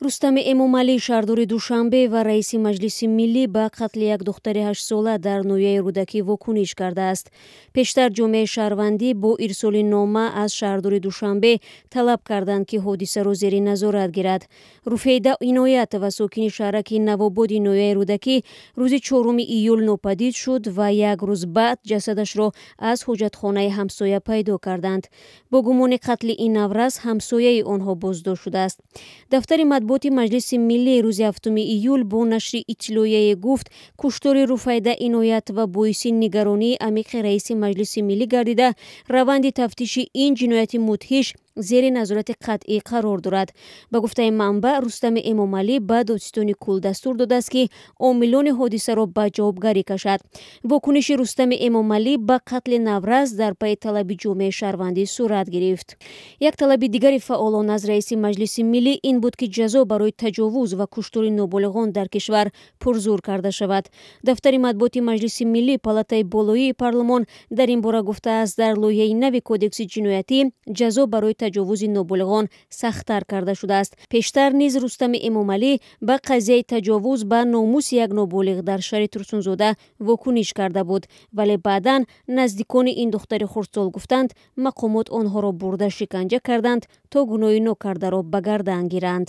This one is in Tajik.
Рустами Эмомалӣ, шаҳрдори Душанбе ва раиси Маҷлиси Миллӣ, ба қатли як духтари 8-сола дар ноҳияи Рӯдакӣ вокуниш кардааст. Пештар ҷомеаи шаҳрвандӣ бо ирсоли нома аз шаҳрдори Душанбе талаб карданд, ки ҳодисаро зери назорат гирад. Руфейда Иноятова, сокини шаҳраки Навободи ноҳияи Рӯдакӣ, рӯзи 4 июл нопадид шуд ва як рӯз баъд ҷасадашро аз ҳоҷатхонаи ҳамсоя пайдо карданд. Бо гумони қатли ин наврас ҳамсояи онҳо боздошт шудааст. Дафтари матбуоти Маҷлиси Миллӣ рӯзи 7 июл бо нашри иттилоияе гуфт, куштори Руфайда Иноятова боиси нигаронии амиқи раиси Маҷлиси Миллӣ гардида, раванди тафтиши ин ҷинояти мудҳиш зери назорати қатъӣ қарор дорад. Ба гуфтаи манбаъ, Рустами Эмомалӣ ба додситони кулл дастур додааст, ки омилони ҳодисаро ба ҷавобгарӣ кашад. Вокуниши Рустами Эмомалӣ ба қатли наврас дар пайи талаби ҷомеаи шаҳрвандӣ сурат гирифт. Як талаби дигари фаъолон аз раиси Маҷлиси Миллӣ ин буд, ки ҷазо барои таҷовуз ва куштори ноболиғон дар кишвар пурзур карда шавад. Дафтари матбуоти Маҷлиси Миллӣ, палатаи болоии парлумон, дар ин бора гуфтааст, дар лоиҳаи нави кодекси ҷиноятӣ ҷазо барои таҷовузи ноболиғон сахттар карда шудааст. Пештар низ Рустами Эмомалӣ ба қазияи таҷовуз ба номуси як ноболиғ дар шаҳри Турсунзода вокуниш карда буд, вале баъдан наздикони ин духтари хурдсол гуфтанд, мақомот онҳоро бурда шиканҷа карданд, то гуноҳи нокардаро ба гардан гиранд.